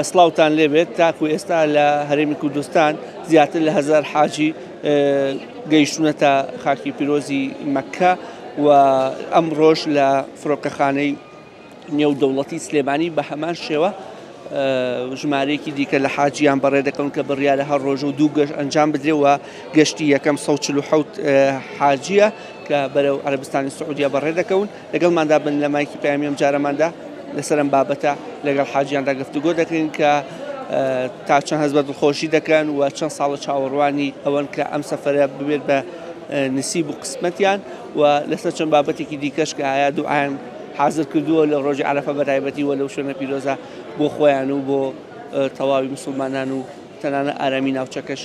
سڵاوتان لێبێت تاکو ئێستا لە هەرێمی کوردستان زیاتر لە هەزار حاجی گەیشتونەتە خاکی پیرۆزی مەککە و ئەمڕۆژ لە فڕۆکەخانەی نێودەوڵەتی سلێمانی بە هەمان شێوە ژمارەیەکی دیکە لە حاجیان بەڕێ دەکەون کە بڕیارە هەر ڕۆژ و دوو گەشت ئەنجام بدرێ و گەشتی یەکەم 147 حاجیە کە بەرەو عەرەبستانی سعودیە بەڕێ دەکەون لەگەڵماندا بن لە مایکی پەیامی ئەم جارەماندا لەسەر ئەم بابەتە لەگەڵ حاجیاندا گفتوگۆ دەکەین کە تا چەند هەست بە دڵخۆشی دەکەن و چەند ساڵە چاوەڕوانی ئەوەن کە ئەم سەفەرە ببێت بە نسیب و قسمەتیان و لەسەر چەند بابەتێکی دیکەش کە ئایا دوعایان حاضر کردووە لە ڕۆژی عەرەفە بەتایبەتی و لەو شوێنە پیرۆزە بۆ خۆیان و بۆ تەواوی مسلمانان و تەنانە ئارامی ناوچەکەش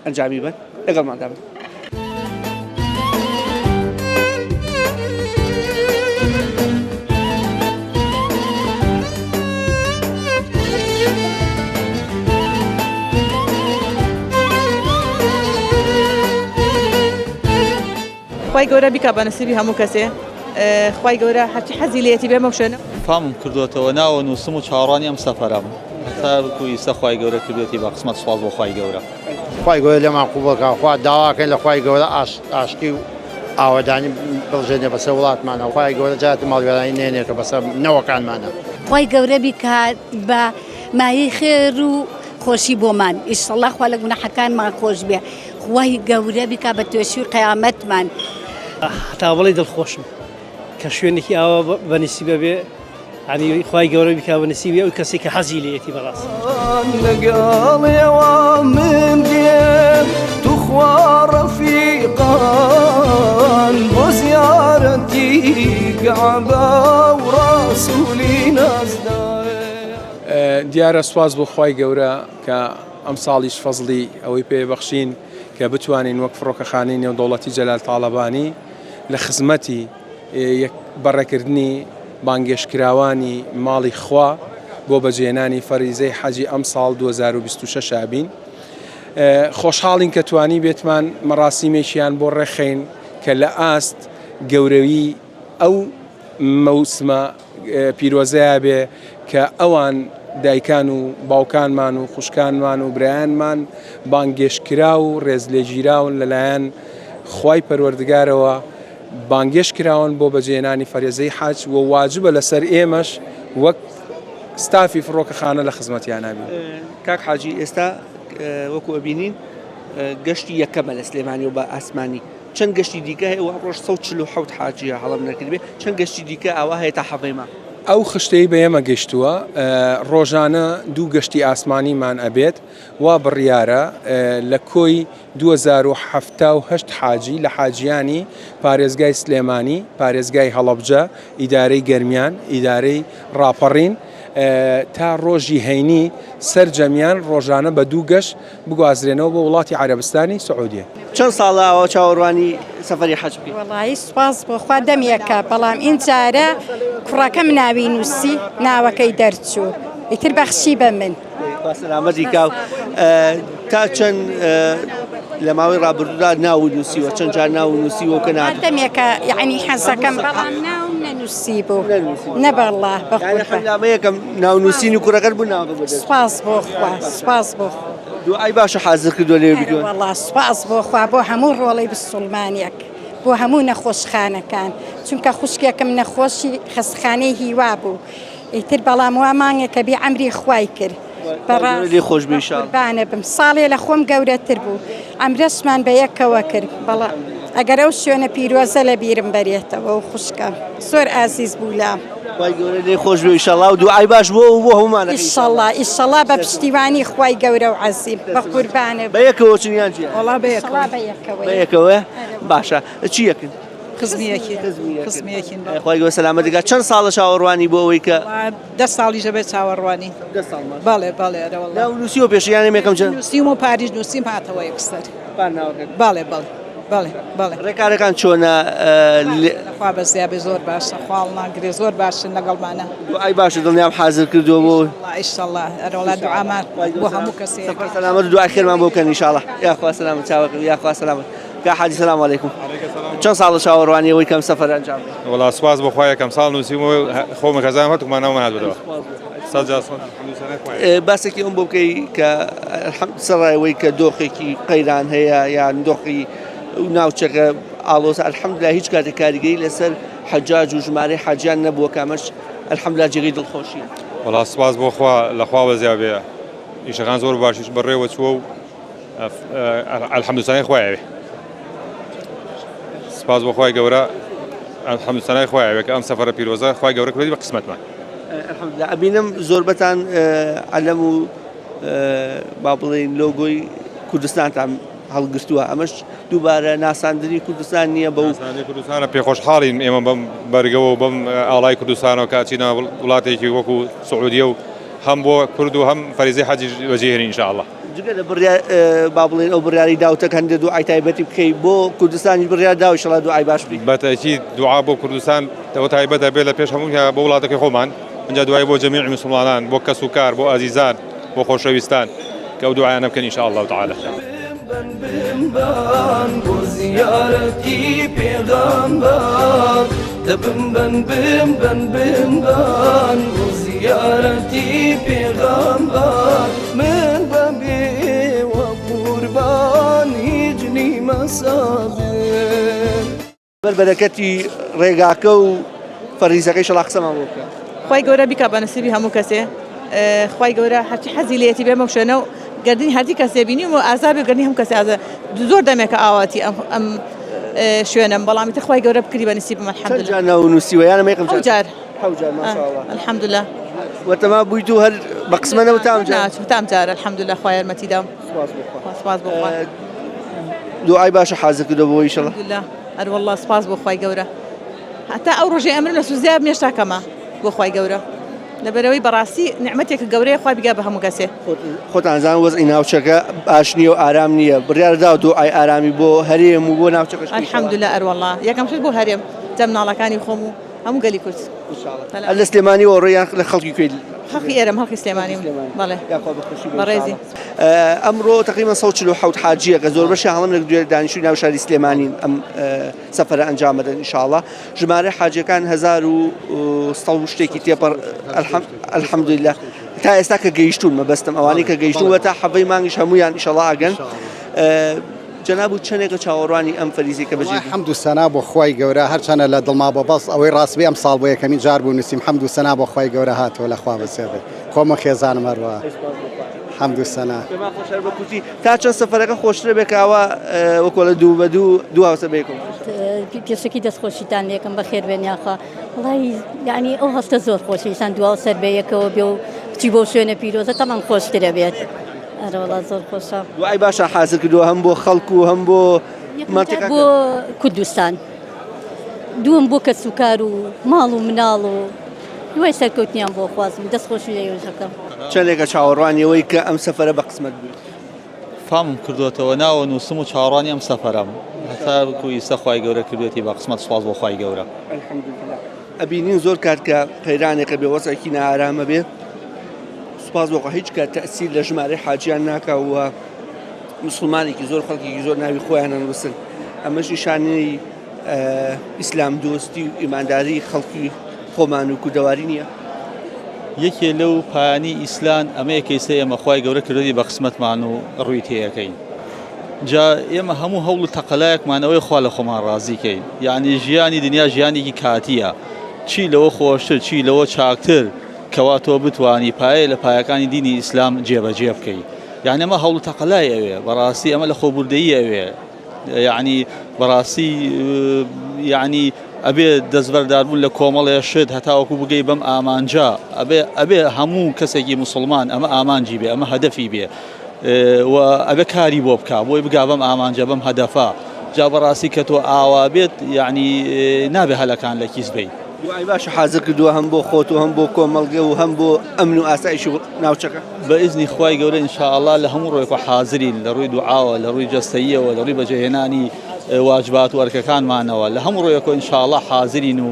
ئەنجامی بن لەگەڵماندا بن. خوای گەورە بیکا بە نسیبی هەموو کەسێ خوای گەورە هەرچی حەزی لێتی بێ مەو شوێنە. فامم کردۆتەوە ناوە نووسم و چاوەڕوانی ئەم سەفەرەم هەتاوەکو ئیستا خوای گەورە کردوێتی بە قسمەت سوپاس بۆ خوای گەورە. خوای گەورە لێمان قبوڵ کا خوا داواکەین لە خوای گەورە ئاشتی و ئاوەدانی بڕژێنێ بەسەر وڵاتمانە خوای گەورە جارێ ماڵوێرانی نێنێتەوە بەسەر نەوەکانمانە. خوای گەورە بیکات بە مایەی خێر و خۆشی بۆمان ئیشەڵا خوا لە گوناحەکانمان خۆش بێ خوای گەورە بیکا بە توێشوی قەیامەتمان. هەتا بڵێی دڵخۆشم کە شوێنێکی ئاوا بە نسیبە بێ ینی خوای گەورە بیکا بە نسیبی ئەو کەسێک کە حەزی لێیەتی بەڕاست. لەگەڵێوە من دێم توخوا ڕەفیقان بۆ زیارەتی کەعبە و ڕەسوولی نازدار. دیارە سوپاس بۆ خوای گەورە کە ئەمساڵیش فەزڵی ئەوەی پێ بەخشین کە بتوانین وەک فڕۆکەخانەی نێودەوڵەتی جەلال تاڵەبانی لە خزمەتی بەڕێکردنی بانگێشتکراوانی ماڵی خوا بۆ بەجێنانی فەریزەی حەجی ئەمساڵ 2026 بین. خۆشحاڵین کە توانی بێتمان مەراسیمێکیان بۆ ڕێکخەین کە لە ئاست گەورەوی ئەو مەوسمە پیرۆزەیا بێ کە ئەوان دایکان و باوکانمان و خوشکانمان و برایانمان بانگێشتکراو و ڕێزلێگیراون لەلایەن خوای پەروەردگارەوە بانگێشت کراون بۆ بەجێنانی فەرێزەی حەج و واجبە لەسەر ئێمەش وەک ستافی فڕۆکەخانە لە خزمەتیانا بین. کاک حاجی ئێستا وەکو ئەبینین گەشتی یەکەمە لە سلێمانی و بە ئاسمانی چەند گەشتی دیکە هەیە و ئەمڕۆش 147 حاجیە هەڵەم نەکردبێ چەند گەشتی دیکە ئاوا هەیە تا حەڤەی مانگ؟ ئەو خشتەی بە ئێمە گەشتووە ڕۆژانە دوو گەشتی ئاسمانیمان ئەبێت وا بڕیارە لە کۆی 2078 حاجی لە حاجیانی پارێزگای سلێمانی، پارێزگای هەڵەبجە، ئیدارەی گەرمیان، ئیدارەی ڕاپەڕین تا ڕۆژی هەینی سەرجەمیان ڕۆژانە بە دوو گەشت بگوازرێنەوە بۆ وڵاتی عەرەبستانی سعودیە. چەند ساڵە ئاوا چاوەڕوانی سەفەری حەج بکەی؟ وەڵایی سوپاس بۆ خوا دەمێکە بەڵام ئینجارە کوڕەکەم ناوی نووسی ناوەکەی دەرچوو ئیتر بەخشی بە من. خوا سەلامەتی کا و تا چەند لە ماوەی ڕابردوودا ناوت نووسیوە چەند جار ناوت نووسیوە و کە ناوت دەمێکە یعنی حەزەکەم بەڵام ناوم نەنووسی بوو نەبەڵا بەخۆ یەکەم ناو نووسین و کوڕەکەت بوو ناوەکە بۆ دەرچوو. سوپاس بۆ خوا سوپاس بۆ خوا. دوعای باشە حازر کردووە لێ بگۆن. وەڵا سوپاس بۆ خوا بۆ هەموو ڕۆڵەی بسوڵمانێک بۆ هەموو نەخۆشخانەکان چونکە خوشکێکم نەخۆشی خەستخانەی هیوا بوو ئیتر بەڵام وا مانگێکە بێ عەمری خوای کرد بەڕاست لێ خۆش بێ ئیشاڵ. قوربانە بم ساڵێ لە خۆم گەورەتر بوو عەمرەشمان بە یەکەوە کرد بەڵام ئەگەر ئەو شوێنە پیرۆزە لە بیرم بەرێتەوە و خوشکم زۆر ئازیز بوو لام. خوای گەورە لێ خۆش بێ ئیشەڵا و دوعای باش بۆ و بۆ هەموومان ئەکەی ئیشەڵا ئیشەڵا بە پشتیوانی خوای گەورە و عەزیز بە قوربانت بە یەکەوە چن یان جیا؟ وەڵا بە یەکەوە ئیشەڵا بە یەکەوە بە یەکەوە باشە چی یەکن؟ خزمی یەکین خزمی یەکین بەڵێ. خوای گەورە سەلامەتی کات چەند ساڵە چاوەڕوانی بۆ ئەوەی کە وەڵا دە ساڵیش دەبێت چاوەڕوانی دە ساڵ ماوە. بەڵێ بەڵێ ئەرێ وەڵا. ناو نووسیوە پێشتر یان ئەمە یەکەم جار؟ نووسیوم و پاریش نووسیم هاتەوە یەکسەر. پار ناوەکەت. بەڵێ بەڵێ بەڵێ بەڵێ. ڕێکارەکان چۆنە؟ خوا بەزیا بێ زۆر باشە خوا هەڵناگرێ زۆر باشن لەگەڵمانە. دوعای باشە دڵنیام حازر کردووە بۆ. ئیشەڵا ئیشەڵا ئەرێ وەڵا دوعامان بۆ هەموو کەسێ. سەفەر سەلامەت و دوعای خێرمان بۆ بکەن ئیشاڵا. یاخوا سەلامەت چاوەکەم یاخوا سەلامەت. کا حاجی سلام علیکم چەند ساڵە چاوەڕوانی ئەوەی کەم سەفەر ئەنجام وەڵا سوپاس بۆ خوا یەکەم ساڵ نووسیم و خۆم خەزان هەردووکمان ناومان هاتبووەوە. باسێکی ئەم بۆ بکەی کە سەرڕای کە دۆخێکی قەیران هەیە یان دۆخی ناوچەکە ئاڵۆزە الحمدلله هیچ کاتێک کاریگەری لەسەر حەجاج و ژمارەی حاجیان نەبووە کە ئەمەش الحمدلله جێگەی دڵخۆشیە. وەڵا سوپاس بۆ خوا لە خوا بەزیا بێ ئیشەکان زۆر باشیش بەڕێوە چووە و الحمدلله خوای ئەوێ سپاس بۆ خوای گەورە الحمدلله خوای ئەوێ کە ئەم سەفەرە پیرۆزە خوای گەورە کردی بە قسمەتمان. الحمدلله ئەبینم زۆربەتان عەلەم و با بڵێین لۆگۆی کوردستانتان هەڵگرتووە ئەمەش دووبارە ناساندنی کوردستان نییە بەو ناساندنی کوردستانە پێخۆشحاڵین ئێمە بەم بەرگەوە و بەم ئاڵای کوردستانەوە کە ئەچینە وڵاتێکی وەکو سعودیە و هەم بۆ کورد و هەم فەریزەی حەجیش بەجێهێنین ان شاء الله. جگە لە بڕیار با بڵێین ئەو بڕیاری داوتە کە هەندێک دوعای تایبەتی بکەی بۆ کوردستانیش بڕیار داوە ئیشەڵا دوعای باش بکەی. بە تەئکید دوعا بۆ کوردستان ئەوە تایبەت ئەبێ لە پێش هەموویا بۆ وڵاتەکەی خۆمان ئینجا دوایی بۆ جەمیعی موسڵمانان بۆ کەس و کار بۆ ئازیزان بۆ خۆشەویستان کە ئەو دوعایانە بکەن ان شاء اللە تعالی. بمبەن بۆ زیارەتی پێغەمبەر دە بمبەن بمبەن بمبەن بۆ زیارەتی پێغەمبەر من بەبێوە قوربان هیچ نیمە سابر. بەر بەرەکەتی ڕێگاکە و فەریزەکەی شەڵا قسەمان بۆ بکە. خوای گەورە بیکا بە نسیبی هەموو کەسێ خوای گەورە هەرچی حەزی لێتی بێ بەم شوێنە و گەردنی هەرچی کەسێ بینیم و ئازا بێ گەردنی هەموو کەسێ ئازا زۆر دەمێکە ئاواتی ئەم ئەم شوێنم بەڵام ئیتر خوای گەورە بکری بە نسیبم چەند الحمدلله جار ناو نووسیوە یان ئەمە یەکەم ئەو جار جار حەو جار ماشاءاللە الحمدلله وەتەما بوویت و هەر بە قسمەنەوە تا ئەم جار ناچوو تام جار الحمدلله خوا یارمەتی دام سوپاس بۆ خوا سوپاس بۆ خوا دوعای باشە حازر کردووە بۆ ئیشەڵا. الحمدللە ئەروەڵڵا سوپاس بۆ خوای گەورە هەتا ئەو ڕۆژەی ئەمرم لە سوزیا بم هێشتا کەمە بۆ خوای گەورە لەبەرئەوەی بەڕاستی نیعمەتێکە گەورەیە خوا بیگا بە هەموو کەسێ. خۆتان زان وەزعی ناوچەکە باش نییە و ئارام نییە بڕیار داوە دوعای ئارامی بۆ هەرێم و بۆ ناوچەکەش بکەی ئیشەڵا. الحمدللە ئەروەڵڵا یەکەم شت بۆ هەرێم جا مناڵەکانی خۆم و هەموو گەلی کورد. ئینشاڵڵا. هەر لە سلێمانیەوە ڕۆی یان لە خەڵکی کوێی؟ خەڵکی ئێرەم خەڵکی سلێمانیم بەڵێ. یاخوا بەخۆشی بێ بەڕێزی. ئەمڕۆ تەقریبەن 147 حاجییە کە زۆربەشیان هەڵم لە دانیشتووی ناو شاری سلێمانین ئەم سەفەرە ئەنجام ئەدەن ئینشاڵڵا ژمارەی حاجیەکان 1100 و شتێکی تێپەڕ الحمدلله تا ئێستا کە گەیشتوون مەبەستم ئەوانەی کە گەیشتوون وە تا حەڤەی مانگیش هەمویان ئینشاڵڵا ئەگەن جەناب و چەندێکە چاوەڕوانی ئەم فەریزەی کە بەجێ حەمد و سەنا بۆ خوای گەورە هەرچەنە لە دڵما بۆ بەس ئەوەی ڕاست بێ ئەم ساڵ بۆ یەکەمین جار بوو نووسیم حەمد و سەنا بۆ خوای گەورە هاتەوە لە خوا بەسێ بێ خۆم و خێزانم هەروە حەمد و سەنا. پێمان خۆشە هەر بە کورتی تا چەند سەفەرەکە خۆشترە بێ کە ئەوە وەکۆ لە دوو بە دوو دوو هاوسەر بەیەکەوە پێشەکی دەست خۆشیتان لێکەم بەخێر بێن یاخوا وڵی یعنی ئەو هەستە زۆر خۆشە ئینسان دوا سەر بە یەکەوە بێ و بچی بۆ شوێنە پیرۆزە تەمان خۆشترە بێت ئەرەوەڵا زۆر خۆشە دوای باشە حازر کردووە هەم بۆ خەڵک و هەم بۆ مەنتیقەکە بۆ کوردستان دووەم بۆ کەسوکار و ماڵ و مناڵ و هیوای سەرکەوتنیان بۆ خوازم دەست خۆشی لە ئێوەش دەکەم. چەندێکە چاوەڕوانی ئەوەی کە ئەم سەفەرە بە قسمەت بووی؟ فامم کردۆتەوە ناوە نووسم و چاوەڕوانی ئەم سەفەرەم هەتاکو ئیستا خوای گەورە کردوێتی بە قسمەت سوپاس بۆ خوای گەورە. الحمدللە ئەبینین زۆر کات کە قەیرانێکە بێ وەزعێکی نائارامە بێ سوپاس بۆ خوا هیچ کات تەئسیر لە ژمارەی حاجیان ناکا و مسوڵمانێکی زۆر خەڵکێکی زۆر ناوی خۆیان ئەنووسن ئەمەش نیشانەی ئیسلام دۆستی و ئیمانداری خەڵکی خۆمان و کوردەواری نییە؟ یەکێ لەو پایانی ئیسلان ئەمەیە کە ئیستا ئێمە خوای گەورە کردوێتی بە قسمەتمان و ڕووی تێیەکەین جا ئێمە هەموو هەوڵ و تەقەلایەکمان ئەوەیە خوا لە خۆمان ڕازی کەین یعنی ژیانی دنیا ژیانێکی کاتیە چی لەوە خۆشتر چی لەوە چاکتر کەوا تۆ بتانی پایە لە پایەکانی دینی ئیسلام جێبەجێ بکەی یعنی ئەمە هەوڵ و تەقەلای ئەوێ بەڕاستی ئەمە لە خۆبوردەیی ئەوێ یەعنی بەڕاستی یەعنی ئەبێ دەستبەرداربوون لە کۆمەڵێ شت هەتاوەکو بگەی بەم ئامانجە ئەبێ ئەبێ هەموو کەسێکی مسلمان ئەمە ئامانجی بێ ئەمە هەدەفی بێ و ئەبێ کاری بۆ بکە بۆی بگا بەم ئامانجە بەم هەدەفە جا بەڕاستی کە تۆ ئاوا بێت یعنی نابێ هەلەکان لە کیس بی. دوعای باشە حازر کردووە هەم بۆ خۆت و هەم بۆ کۆمەڵگە و هەم بۆ ئەمن و ئاسایشی ناوچەکە. بە ئیزنی خوای گەورە ان شاء اللە لە هەموو ڕووێکەوە حازرین لە ڕووی دوعاوە لە ڕووی جەستەییەوە لە ڕووی بەجێهێنانی واجبات و ئەرکەکانمانەوە لە هەموو ڕوویەکەوە ان شاء اللە حازرین و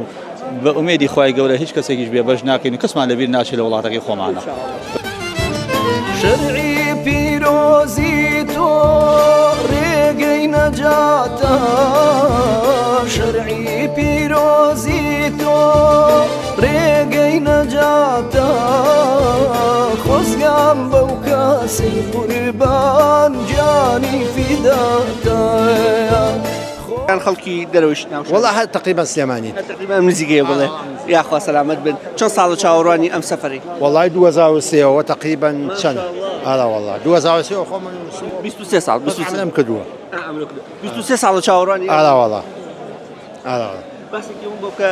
بە ئومێدی خوای گەورە هیچ کەسێکیش بێبەش ناکەین و کەسمان لەبیر ناچێت لە وڵاتەکەی خۆمانە. شەرعی پیرۆزی تۆ ڕێگەی نەجاتە شەرعی پیرۆزی تۆ ڕێگەی نەجاتە. سەی قوربان گیانی فیداتە. یان خەڵکی دەرەوەی ناو شار؟ وەڵا هەر تەقریبەن سلێمانی. هەر تەقریبەن ئەم نزیکەیە بڵێ. یاخوا سەلامەت بن. چەند ساڵە چاوەڕوانی ئەم سەفەرەی؟ وەڵای 2003 ەوە تەقریبەن چەند؟ ئەرا وەڵا 2003 ەوە خۆم 23 ساڵ 23 عەمرەم کردووە. ئا عەمرە کردووە. 23 ساڵە چاوەڕوانی ئەرا وەڵا ئەرا وەڵا. باسێکی بۆ بکە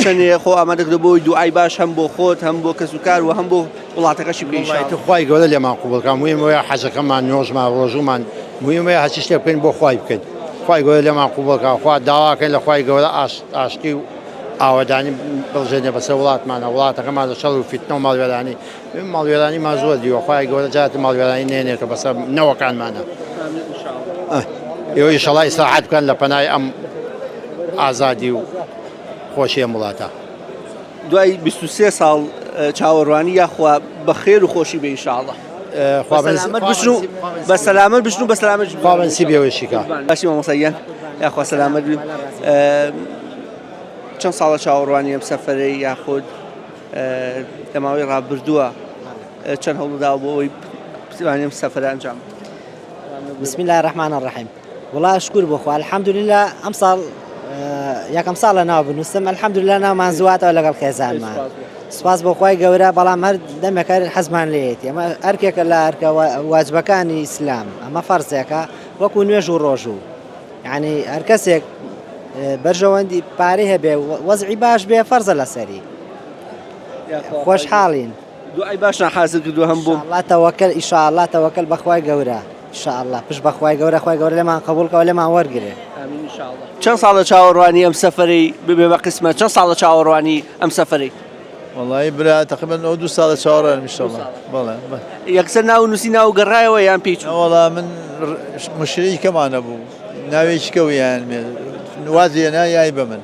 چەنێ خۆ ئامادە کردووە بۆی دوعای باش هەم بۆ خۆت هەم بۆ کەسوکار و هەم بۆ وڵاتەکەشی بکەی وەڵای تو خوای گەورە لێمان قبوڵ کا مهم ئەوەیە حەجەکەمان نوێژمان ڕۆژوومان مهم ئەوەیە هەرچی شتێک بکەین بۆ خوای بکەین خوای گەورە لێمان قبوڵ کا خوا داواکەین لە خوای گەورە ئاشتی و ئاوەدانی بڕژێنێ بەسەر وڵاتمانە وڵاتەکەمان لە شەڕ و فیتنە و ماڵوێرانی ماڵوێرانیمان زۆر دیوە خوای گەورە جارێ ماڵوێرانی نێنێتەوە بەسەر نەوەکانمانە ئێوە ئیشەڵا ئیسراحەت بکەن لە پەنای ئەم ئازادی و خۆشی ئەم وڵاتە. دوای 23 ساڵ چاوەڕوانی یاخوا بە خێر و خۆشی بێ ئینشاءاللە. بە سەلامەت بچن و بە سەلامەت بچن و بە سەلامەت خوا بەنسیبی ئەوەشی کا. باشی مامۆستا گیان یاخوا سەلامەت بی. چەند ساڵە چاوەڕوانی ئەم سەفەرەی یاخود لە ماوەی ڕابردووە چەند هەوڵداوە بۆ ئەوەی بتوانێت ئەم سەفەرە ئەنجام بسم الله الرحمن الرحیم وڵا شکور بۆ خوا الحمدلله ئەم ساڵ یەکەم ساڵە ناو بنووسم الحمدلله ناومان زواتەوە لەگەڵ خێزانمان سپاس بۆ خوای گەورە بەڵام هەر دەمێکە حەزمان لێیەتی ئەمە ئەرکێکە لە ئەرکە واجبەکانی ئیسلام ئەمە فەرزێکە وەکو نوێژ و ڕۆژوو یعنی هەر کەسێک بەرژەوەندی پارەی هەبێ وەزعی باش بێ فەرزە لەسەری خۆشحاڵین دوعای باشتان حازر کردووە هەم بۆ الله تەوەکەل ان شاء الله تەوەکەل بەخوای گەورە ان شاء الله پشت بەخوای گەورە خوای گەورە لێمان قبوڵ کە و لێمان وەرگرێ آمین ان شاء الله چەند ساڵە چاوەڕوانی ئەم سەفەرەی ببێ بە قسمەت چەند ساڵە چاوەڕوانی ئەم سەفەرەی وەڵایی برا تقریبا ئەو دوو ساڵە چاوەڕێم ان شاء الله بەڵێ یەکسەر ناو نووسی ناو گەڕایەوە یان پێی چوو وەڵا من مشکلەی کەمانە بوو ناوێکی کە ویان مێ وازی هێنا یای بە من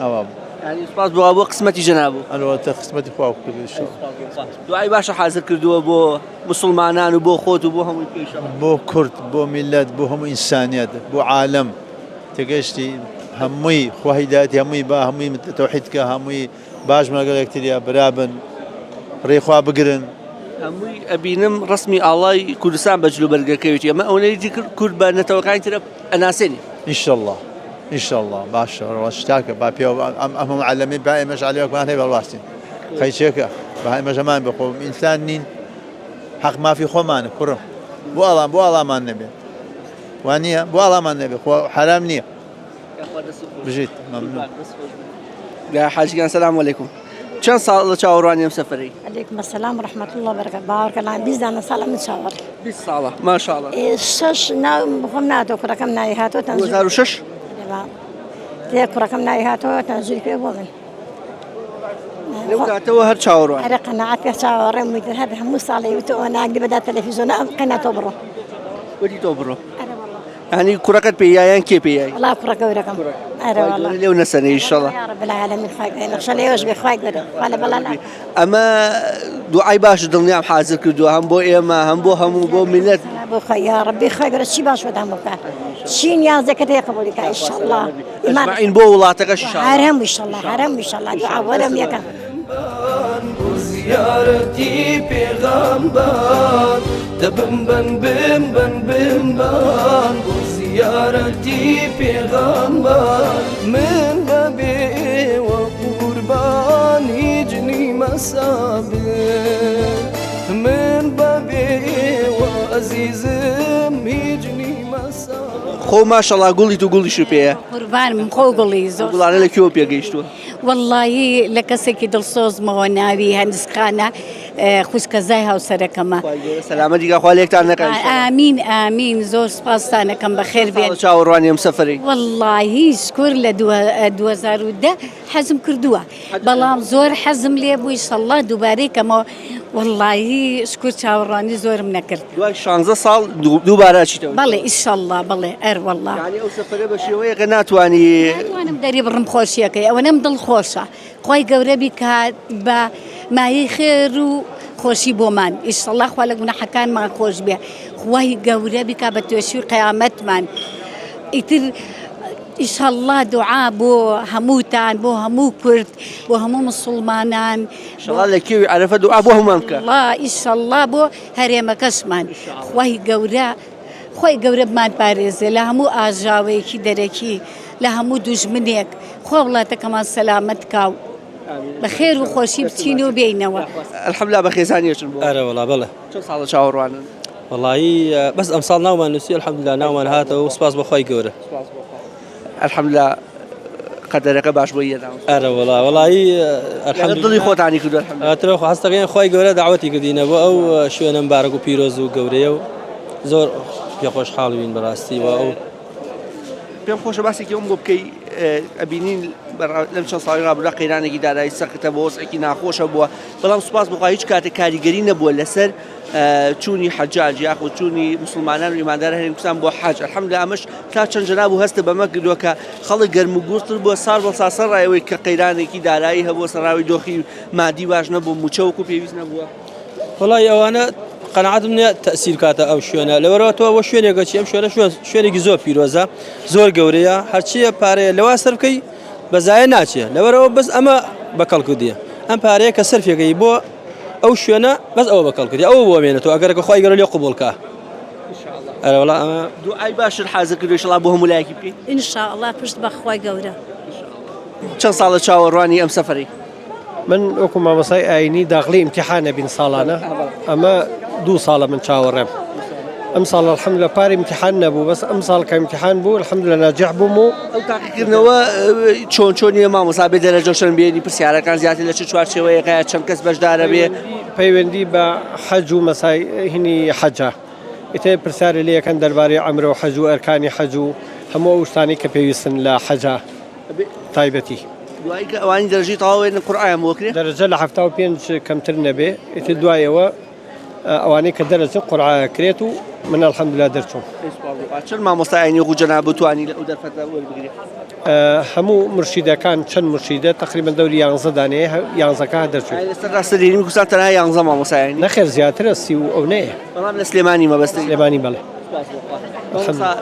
ئاوا بوو یعنی سوپاس بۆ بۆ قسمەتی جەناب بوو ئەلوەتە قسمەتی خوا کرد ان شاء الله دوعای باشە حازر کردووە بۆ مسلمانان و بۆ خۆت و بۆ هەمووی پێشەوە بۆ کورد بۆ میلەت بۆ هەموو ئینسانیەت بۆ عالەم تێگەشتی هەمووی خوا هیدایەتی هەمووی با هەمووی تەوحید کە هەمووی باش بن لەگەڵ یەکتریا برا بن ڕێی خوا بگرن. هەمووی ئەبینم ڕەسمی ئاڵای کوردستان بە جلوبەرگەکەوێتی ئەمە ئەوەنەی کرد کورد بە نەتەوەکانی تر ئەناسێنێ. ئیشەڵا ئیشەڵا باشە ڕۆژ تاکە با پێ ئەم ئەم عەلەمی با ئێمەش عەلەمێکمان هەیە بەڕاستین قەیچێکە با ئێمەش هەمان بە خۆ ئینسان نین حەق مافی خۆمانە کوڕم بۆ ئاڵام بۆ ئاڵامان نەبێت وانە بۆ ئاڵامان نەبێت خۆ حرام نییە بژیت مەمنون. حاجیان سلام علیکم چەند ساڵ لە چاوەڕوانی ئەم سەفەرەی؟ علیکم السلام ورحمة الله وبرکاته باوەڕکە لان 20 دانە ساڵە من چاوەڕێ 20 ساڵە ماشاءالله شەش ناو خۆم ناتۆ کوڕەکەم ناوی هاتۆ تەنزیل 2006 تێ کوڕەکەم ناوی هاتۆ تەنزیل پێ بۆ من لەو کاتەوە هەر چاوەڕوان ئەرە قەناعەت پێ چاوەڕێم ویتر هەر هەموو ساڵێ وتەوە ناگری بەدا تەلەفیزیۆنە ئەم قەناتۆ بڕۆ وتی تۆ بڕۆ یانی کوڕەکەت پێ یان کێ پێ یای؟ وەڵا کوڕە گەورەکەم ئەرێ وەڵا لێو نەسەنێ ئیشەڵا یا رب العالمین خوای گەورە نەخشە لێوەش بێ خوای گەورە خوا لە بەڵا لا ئەمە دوعای باش دڵنیام حازر کردووە هەم بۆ ئێمە هەم بۆ هەموو بۆ میلەت بۆ خوای یا ربی خوای گەورە چی باش بۆتان بکات چی نیازەکەت هەیە قبوڵی کا ئیشەڵا ئەجمعین بۆ وڵاتەکەش ئیشەڵا هەر هەموو ئیشەڵا هەر هەموو ئیشەڵا دوعا بۆ لەم یەکەم زیارەتی پێغەمبەر دەبمبەن بمبەن بمبەن بۆ زیارەتی پێغەمبەر من بەبێ ئێوە قوربان هیچ نیمە سابر من بەبێ ئێوە ئەزیزم هیچ نیمە سابر خۆ ماشەڵا گوڵی تو گوڵیشت پێیە قوربانم خۆ گوڵی زۆر گوڵانە لە کوێوە پێگەیشتووە؟ وەڵڵاهی لە کەسێکی دڵسۆزمەوە ناوی هەنس خانە خوشکەزای هاوسەرەکەمە. خوای گەورە سەلامەتی کا خوا لێکتان نەکا ان شاء اللە. ئامین ئامین زۆر سوپاستان ئەکەم بەخێر بێن. چاوەڕوانی ئەم سەفەرەی. وەڵڵاهی شکور لە 2010 حەزم کردووە بەڵام زۆر حەزم لێ بوو ئیشەڵڵا دووبارەی کەمەوە وەڵڵاهی شکور چاوەڕوانی زۆرم نەکرد. دوای شانزە ساڵ دووبارە ئەچیتەوە. بەڵێ ئیشەڵڵا بەڵێ ئەروەڵڵا. یانی ئەو سەفەرە بە شێوەیەکە ناتوانی. ناتوانم دەری بڕم خۆشیەکەی ئەوەنەم دڵ خۆشە خوای گەورە بیکات بە مایەی خێر و خۆشی بۆمان ئیشەڵڵا خوا لە گوناحەکانمان خۆش بێ خوای گەورە بیکا بە توێشوی قیامەتمان ئیتر. ئیشەڵڵا دوعا بۆ هەمووتان بۆ هەموو کورد بۆ هەموو مسوڵمانان ئیشەڵڵا لە کێوی عەرەفە دوعا بۆ هەموومان بکە. ئیشەڵڵا ئیشەڵڵا بۆ هەرێمەکەشمان خوای گەورە خوای گەورە بمانپارێزێ لە هەموو ئاژاوەیەکی دەرەکی لە هەموو دوژمنێک خوا وڵاتەکەمان سەلامەت کا و بە خێر و خۆشی بچین و بێینەوە. الحمدللە بە خێزانی ئەچن بۆ. ئەرێ وەڵا بەڵێ. چەند ساڵە چاوەڕوانن؟ وەڵایی بەس ئەمساڵ ناومان نووسی الحمدللە ناومان هاتەوە و سوپاس بۆ خوای گەورە. سوپاس بۆ خوا. الحمدللە قەدەرەکە باش بۆی یەناوە. ئەرێ وەڵا وەڵایی الحمدللە دڵی خۆتانی کردووە الحمدللە. ئەترە خۆ هەستەکەین خوای گەورە دەعوەتی کردینە بۆ ئەو شوێنە مبارەک و پیرۆز و گەورەیە و زۆر پێ خۆشحاڵ بین بەڕاستی و ئەو پێم خۆشە باسێکی ئەوم بۆ بکەی ئەبینین لەم چەند ساڵی ڕابردوودا قەیرانێکی دارایی سەختە بۆ وەزعێکی ناخۆشە بووە بەڵام سوپاس بۆ خوا هیچ کاتێک کاریگەری نەبووە لەسەر چوونی حەجاج یاخود چوونی مسلمانان و ئیماندار هەرێم کوردستان بۆ حەج الحمدلله ئەمەش تا چەند جەناب و هەستە بەمە کردووە کە خەڵک گەرم و گوڕتر بووە ساڵ بە ساڵ سەرڕای کە قەیرانێکی دارایی هەبووە سەرڕای دۆخی مادی باش نەبوو مووچە وەکو پێویست نەبووە وەڵی ئەوانە قەنەعەتم نییە تەسیر کاتە ئەو شوێنە لەوەرەوە تۆ بۆ شوێنێکە چی ئەم شوێنە شوێن شوێنێکی زۆر پیرۆزە زۆر گەورەیە هەرچیە پارەیە لەوا سەر بکەی بەزایە ناچێ لەوەرەوە بەس ئەمە بە کەڵکو دیە ئەم پارەیە کە سەرفێکەی بۆ ئەو شوێنە بەس ئەوە بە کەڵکو دی ئەوە بۆ مێنێتەوە ئەگەرەکە خوای گەورە لێ قبوڵ کا ئەرێ وەڵا ئەمە دوعای باشتر حازر کردووە ئیشەڵا بۆ هەموو لایەکی بکەی ان شاء الله پشت بە خوای گەورە. چەند ساڵە چاوەڕوانی ئەم سەفەرەی؟ من وەکو مامۆستای ئاینی داخلی ئیمتیحانە بین ساڵانە ئەمە دوو ساڵە من چاوەڕێم ئەم ساڵ الحمدلله پار ئیمتیحان نەبوو بەس ئەم ساڵ کە ئیمتیحان بوو الحمدلله ناجح بووم و ئەو تاقیکردنەوە چۆن چۆنیە مامۆستا بێ دەرەجە چەند بێنی پرسیارەکان زیاتر لە چ چوارچێوەیەکە چەند کەس بەشدارە بێ پەیوەندی بە حەج و مەسای هینی حەجە ئیتر پرسیارە لێ یەکەن دەربارەی عەمرە و حەج و ئەرکانی حەج و هەموو ئەو شتانەی کە پێویستن لە حەجا تایبەتی. دوایی کە ئەوانی دەرەجەی تەواو وێنن قورعەیان بۆ کرێ؟ دەرەجە لە 75 کەمتر نەبێ ئیتر دوای ئەوە ئەوانەی کە دەرەچن قورعە کرێت و من الحمدلله دەرچووم. چەند مامۆستای ئاینی وەکو جەنابت توانی لە ئەو دەرفەتە وەربگرێ؟ هەموو مرشیدەکان چەند مرشیدە تقریبا دەوری یانزە دانەیە یانزەکە دەرچوو. لەسەر ڕاستە هەرێمی کوردستان تەنها یانزە مامۆستای ئاینی؟ نەخێر زیاترە سی و ئەو نەیە. بەڵام لە سلێمانی مەبەستە. سلێمانی بەڵێ.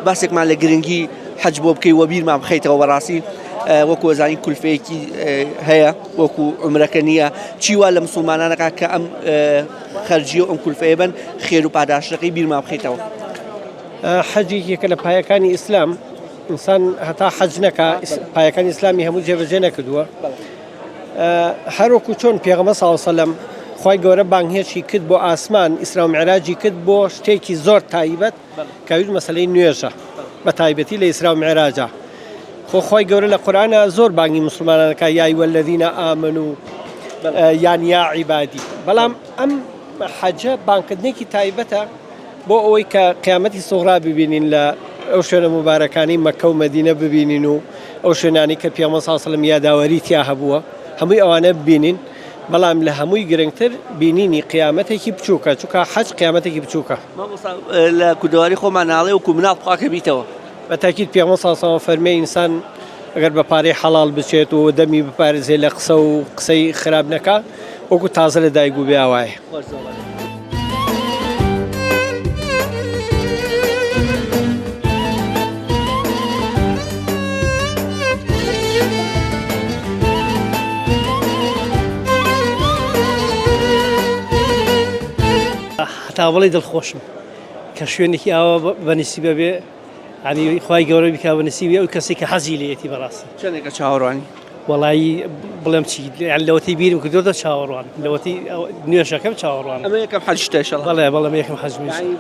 باسێکمان لە گرنگی حەج بۆ بکەی وەبیرمان بخەیتەوە بەڕاستی وەکو ئەزانین کولفەیەکی هەیە وەکو عومرەکە نییە چی وا لە مسلمانانەکە کە ئەم خەرجی و ئەم کولفەیە بن خێر و پاداشتەکەی بیرمان بخەیتەوە. حەج یەکێکە لە پایەکانی ئیسلام ئینسان هەتا حەج نەکا پایەکانی ئیسلامی هەموو جێبەجێ نەکردووە هەروەکو چۆن پێغەمبەر صلی الله علیه وسلم خوای گەورە بانگهێشتی کرد بۆ ئاسمان ئیسرا و میعراجی کرد بۆ شتێکی زۆر تایبەت کە ئەویش مەسەلەی نوێژە بە تایبەتی لە ئیسرا و میعراجا خۆ خوای گەورە لە قورئانا زۆر بانگی موسڵمانان دەکات یا ایها الذین آمنوا یان یا عیبادی بەڵام ئەم حەجە بانگکردنێکی تایبەتە بۆ ئەوەی کە قیامەتی سوغرا ببینین لە ئەو شوێنە موبارەکانەی مەککە و مەدینە ببینین و ئەو شوێنانەی کە پێغەمبەر صلی اللە علیه و سلم یاداوەری تیا هەبووە هەمووی ئەوانە ببینین بەڵام لە هەمووی گرنگتر بینینی قیامەتێکی بچووکە چونکە حەج قیامەتێکی بچووکە. مامۆستا لە کوردەواری خۆمان ناڵێ وەکو مناڵ خواکە بیتەوە. بە تاکید پێغەمبەر صلی اللە علیه و سلم فەرمی ئینسان ئەگەر بە پارەی حەڵاڵ بچێت و دەمی بپارێزێ لە قسە و قسەی خراپ نەکا وەکو تازە لە دایک بووبێ ئاوایە. هەتا بڵێی دڵخۆشم کە شوێنێکی ئاوا بە نسیبە بێ ینی خی گەورە بکە بە نسیبی ئەو کەسێک کە حەزی لێتی بەڕاستی چەندێکە چاوەڕوانی وەڵایی بڵێم چی یان لەوەتی بیرم کردۆتە چاوەڕوان لەوەتی نوێژەکەم چاوەڕوان ئەمە یەکەم حەج شتە ئیشەڵا بەڵێ بەڵێ یەکەم حەج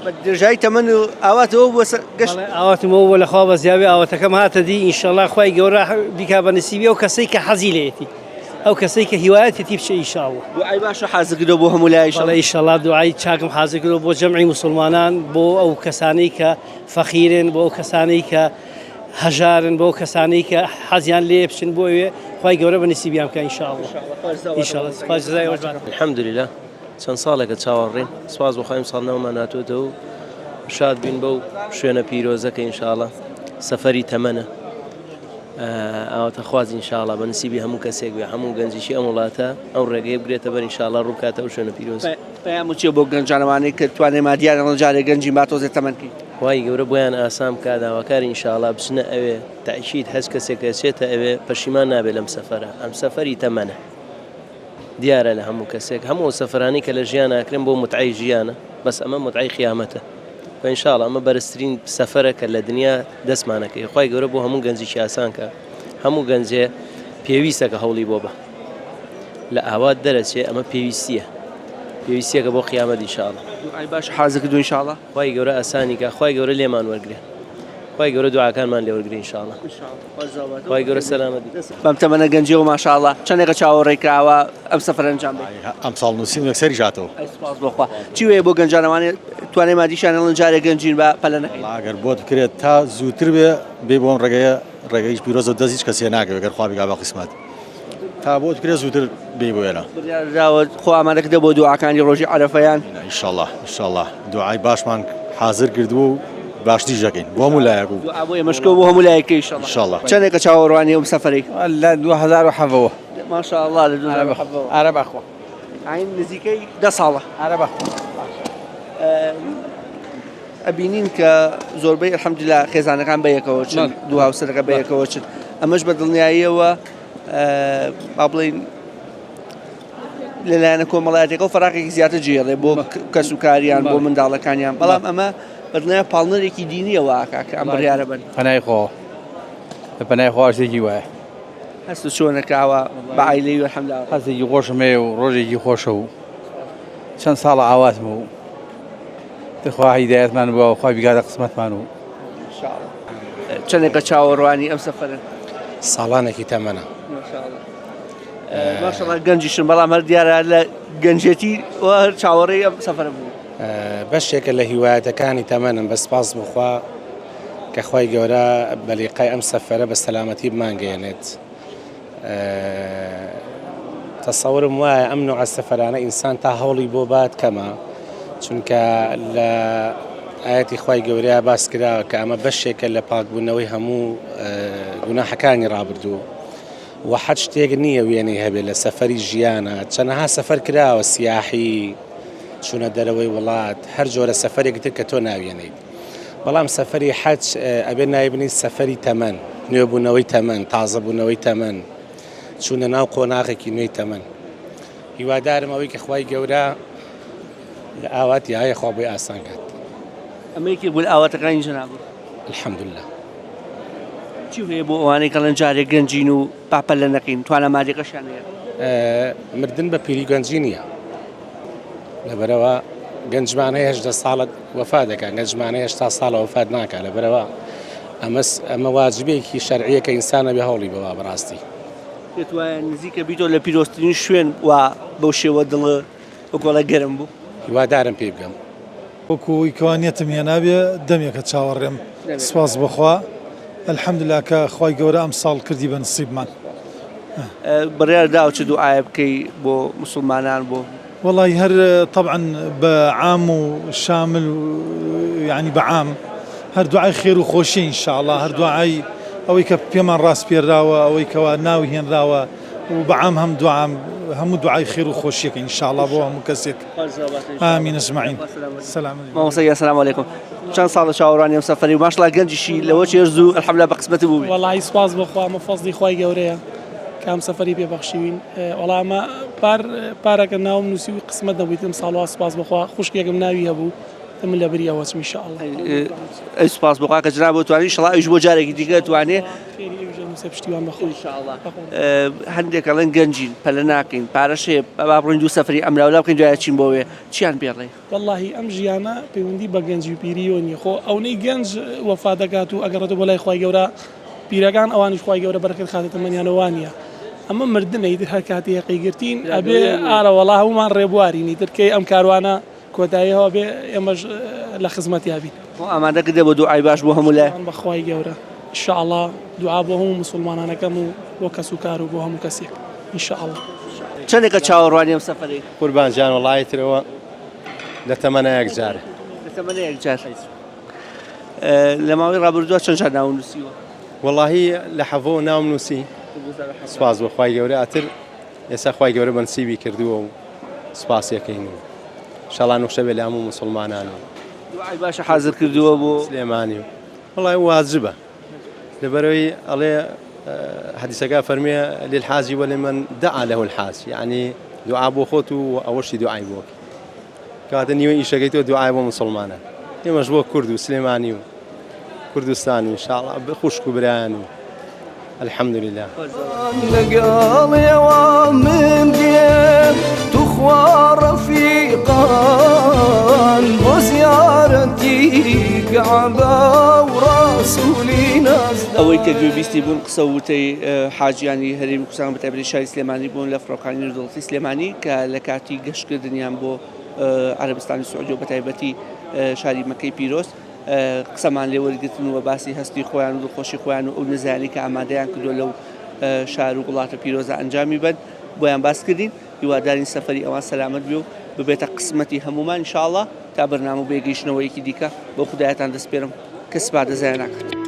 بە درێژای تەمەن و ئاواتەوە بۆ گەشت ئاواتمەوە بۆ لەخوا بە زیاوی ئاواتەکەم هاتە دی ئینشەڵا خوای گەورە بیکا بە نسیبی ئەو کەسەی کە حەزی لێتی ئەو کەسەی کە هیوایەتی بچێ ئینشاءاللە دوعای باشە حازر کردەوە بۆ هەموو لای بەڵێ ئینشاءاللە دوعای چاکم حازر کردەوە بۆ جەمعی موسڵمانان بۆ ئەو کەسانەی کە فەقیرن بۆ ئەو کەسانەی کە هەژارن بۆ کەسانەی کە حەزیان لێ بچن بۆ ئەوێ خوای گەورە بە نسیبیان بکە ان شاء الله ان شاء الله خوای جزای ئەوەش بات. الحمدللە چەند ساڵێکە چاوەڕێین سوپاس بۆ خوا ئیمساڵ ناومان هاتووەتەوە و شاد بین بەو شوێنە پیرۆزە کە ئینشاءاللە سەفەری تەمەنە ئاواتەخواز ئینشاءاللە بە نسیبی هەموو کەسێک بێ هەموو گەنجێکی ئەم وڵاتە ئەو ڕێگەیە بگرێتە بەر ئینشاءاللە ڕووبکاتە ئەو شوێنە پیرۆزە. پەیامت چیە بۆ گەنجان ئەوانەی کە توانای مادیان ئەڵێن جارێ گەنجین با تۆزێ تەمەن کەین؟ خوای گەورە بۆیان ئاسان بکا داواکارین ان شاء اللە بچنە ئەوێ تەئکید هەچ کەسێک ئەچێتە ئەوێ پەشیمان نابێت لەم سەفەرە ئەم سەفەری تەمەنە دیارە لە هەموو کەسێک هەموو ئەو سەفەرانەی کە لە ژیان ئاکرێن بۆ متعەی ژیانە بەس ئەمە متعەی قیامەتە و ان شاء اللە ئەمە بەرزترین سەفەرە کە لە دنیا دەستمانەکەی خوای گەورە بۆ هەموو گەنجێکی ئاسان کە هەموو گەنجێ پێویستە کە هەوڵی بۆ بە لە ئاوات دەرەچێ ئەمە پێویستیە پێویستیەکە بۆ قیامەت ان شاء اللە دوعای باش حازر کردو ان شاء اللە. خوای گەورە ئاسانی کا خوای گەورە لێمان وەرگرێ خوای گەورە دوعاکانمان لێ وەرگرێ ان شاء اللە خوای گەورە سەلامەت بەم تەمەنە گەنجیەوە ماشاءاللە چەندێکە چاوەڕێی کراوە ئەم سەفەرە ئەنجام بەی؟ ئەمساڵ نووسیم یەکسەریش هاتەوە. ئەی سوپاس بۆ خوا. چی وەیە بۆ گەنجان ئەوانەی توانای مادیشیان هەڵن جارێ گەنجین با پەلە نەکەین. وەڵا ئەگەر بۆت بکرێت تا زووتر بێ بێی بۆ ئەم ڕێگەیە ڕێگەیش پیرۆزە دەست هیچ کەسێ ناکەوێ گەر خوا بیکا بە قیسمەت تا بۆت بکرێ زووتر بێی بۆ ئێرە. بڕیار دراوە خۆ ئامادە کردە بۆ دوعاکانی ڕۆژی عەرەفە یان؟ ئیشەڵا ئیشەڵا دوعای باشمان حازر کردووە و باشتریش دەکەین بۆ هەموو لایەک و دوعا بۆ ئێمەش کە و بۆ هەموو لایەک کە ئیشەڵا. ئیشەڵا. چەندێکە چاوەڕوانی ئەم سەفەرەی؟ لە 2007ەوە. ماشاءاللە لە 2007ەوە. ئارە بەخوا. ئاین نزیکەی دە ساڵە. ئارە بەخوا. ئەبینین کە زۆربەی الحمدللە خێزانەکان بەیەکەوە چن دوو هاوسەرەکە بەیەکەوە چن ئەمەش بە دڵنیاییەوە با بڵین لەلایەنە کۆمەڵایەتەکە و فراقێکی زیاتر جێڵێ بۆ کەس و کاریان بۆ منداڵەکانیان بەڵام ئەمە بەدڵنیا پاڵنەرێکی دینیەوە ئاکا کە ئەم بڕیارە بن پەنای خۆ لە پەنای خوا شتێکی وایە هەست چۆنە کاوە بە عیلەی الحمدللە هەستێکی خۆشم هەیە و ڕۆژێکی خۆشە و چەند ساڵە ئاواتمە و تخوا هیدایەتمان بووە و خوا بیگاتە قسمەتمان و چەندێکە چاوەڕوانی ئەم سەفەرن؟ ساڵانێکی تەمەنە. ماشەڵا گەنجیشن بەڵام هەر دیارە لە گەنجێتی هەر چاوەڕێی ئەم سەفەرە بوو. بەشێکە لە هیوایەتەکانی تەمەنم بە سپاس بخوا کە خوای گەورە بە لیقای ئەم سەفەرە بە سەلامەتی بمانگەیەنێت. تەسەورم وایە ئەم نوعە سەفەرانە ئینسان تا هەوڵی بۆ بات کەمە چونکە لە ئاەتی خی گەورەیە باس کراوە کە ئەمە بەشێکە لە پاکبوونەوەی هەموو گوناحەکانی ڕابردوو و حەج شتێک نییە وێنەی هەبێت لە سەفەری ژیانە چەنەها سەفەر کراوە سیاحی چوونە دەرەوەی وڵات هەر جۆرە سەفەرێکی تر کە تۆ ناویێنیت بەڵام سەفەری حەج ئەبێ ناوی بنێی سەفەری تەمەن، نوێبوونەوەی تەمەن، تازەبوونەوەی تەمەن، چوونە ناو قۆناغێکی نوێی تەمەن. هیوادارم ئەوەی کە خوای گەورە لە ئاواتی هەیە خوا بۆی ئاسان کات. ئەمە یەکێک بوو لە ئاواتەکانی جەنابت؟ الحمدللە. چی هەیە بۆ ئەوانەی کە ئەڵێن جارێک گەنجین و با پەلە نەکەین توانا مادیەکەشیان هەیە؟ مردن بە پیری گەنجی نییە. لەبەرئەوە گەنجمان هەیە 18 ساڵە وەفات دەکات گەنجمان هەیە 80 ساڵە وەفات ناکات لەبەرئەوە ئەمە ئەمە واجبێکی شەرعیە کە ئینسانە بێ هەوڵی بەوا بەڕاستی پێت وایە نزیکە بیتۆ لە پیرۆزترین شوێن و بەو شێوە دڵ وەکۆڵە گەرم بوو هیوادارم پێی بگەم. وەکو ئەوەی کەوا نیەتم هێنابێ دەمێکە چاوەڕێم سوپاس بۆ خوا الحمدللە کە خوای گەورە ئەمساڵ کردی بە نسیبمان. بڕیار داوە چ دوعایە بکەی بۆ موسڵمانان بۆ. وەڵی هەر تەبعەن بە عام و شامل و یانی بە عام هەر دوعای خێر و خۆشی ان شاء اللە هەر دوعای ئەوەی کە پێمان ڕاسپێراوە ئەوەی کەوا ناوی هێنراوە و بە عام هەم دوعام هەموو دوعای خێر و خۆشیەکە ان شاء اللە بۆ هەموو کەسێک آمین اجمعین سلام مامۆستا گیان سلام علیکم چەند ساڵە چاوەڕوانی ئەم سەفەری و ماشڵا گەنجیشی لەوە چێر زوو الحمدلله بە قسمەت بوو وەڵی سپاس بۆ خوا ئەمە فەزڵی خوای گەورەیە کە ئەم سەفەری پێ بەخشیوین وەڵا ئەمە پار پارەکە ناوم نووسی و قسمەت نەبوویت ئەم ساڵ وا سپاس بۆ خوا خوشکێکم ناوی هەبوو من لە بری ئەوە چم ان شاء الله ئەی سپاس بۆ خوا کە جناب توانی ان شاء الله ئەویش بۆ جارێکی دیکە توانێ خێری ئەویش ئەنووسێ پشتیوان بەخوا ان شاء الله هەندێک ئەڵێن گەنجین پەلە ناکەین پارەش هەیە با بڕۆین دوو سەفەری ئەمراولا بکەین دوای چین بۆ وێ چیان پێڵێ وەڵاهی ئەم ژیانە پەیوەندی بە گەنجی و پیریەوە نیە خۆ ئەونەی گەنج وەفات دەکات و ئەگەڕێتەوە بۆ لای خوای گەورە پیرەکان ئەوانیش خوای گەورە بەرەکەت خاتە تەمەنیانەوە وانیە ئەمە مردنە ئیتر هەر کاتێ یەقەی گرتین ئەبێ ئارە وەڵا هەموومان ڕێبوارین ئیتر کەی ئەم کاروانە کۆتایی هەوە بێ ئێمەش لە خزمەتیا بین. خۆ ئامادە کردە بۆ دوعای باش بۆ هەموو لایەک. بە خوای گەورە ان شاء اللە دوعا بۆ هەموو موسوڵمانانەکەم و بۆ کەس و کار و بۆ هەموو کەسێک ان شاء اللە. چەندێکە چاوەڕوانی ئەم سەفەرەی؟ قوربان جان وەڵایی تر ئەوە لە تەمەنە یەک جار. لە تەمەنە یەک جار. لە ماوەی ڕابردووە چەند جار ناوم نووسیوە؟ وەڵاهی لە حەڤۆ ناوم نووسی سوپاس بۆ خوای گەورە ئەتر ئێستا خوای گەورە بەنسیبی کردووە و سوپاسیەکەین و شەڵا نوخشە بێ لە هەموو موسڵمانان و. دوعای باشە حازر کردووە بۆ سلێمانی و وەڵای واجبە لەبەرەوەی ئەڵێ حەدیسەکە فەرمیێ للحاجی ولمن دعا له الحاج یعنی دوعا بۆ خۆت و ئەوەشی دوعای بۆ کاتە نیوە ئیشەکەی تۆ دوعای بۆ مسلمانە ئێمەش بۆ کورد و سلێمانی و کوردستان ان شاء الله خوشک و برایان و الحمدلله. لەگەڵێوە من دێم توخوا ڕەفیقان بۆ زیارەتی کەعبە و ڕەسوولی نازدار. ئەوەی کە گوێبیستی بوون قسە و وتەی حاجیانی هەرێمی کوردستان بە تایبەتی شاری سلێمانی بوون لە فڕۆکانی نێودەوڵەتی سلێمانی کە لە کاتی گەشتکردنیان بۆ عەرەبستانی سعودیە و بە تایبەتی شاری مەکەی پیرۆز قسەمان لێ وەرگرتن و باسی هەستی خۆیان و دڵخۆشی خۆیان و ئەو نزایانەی کە ئامادەیان کردووە لەو شار و وڵاتە پیرۆزە ئەنجامی بەن بۆیان باس کردین هیوادارین سەفەری ئەوان سەلامەت بێ و ببێتە قسمەتی هەمومان ان شاء الله تا بەرنامە و بێگەیشتنەوەیەکی دیکە بۆ خودایەتان دەسپێرم کە سپاردە زایە ناکات.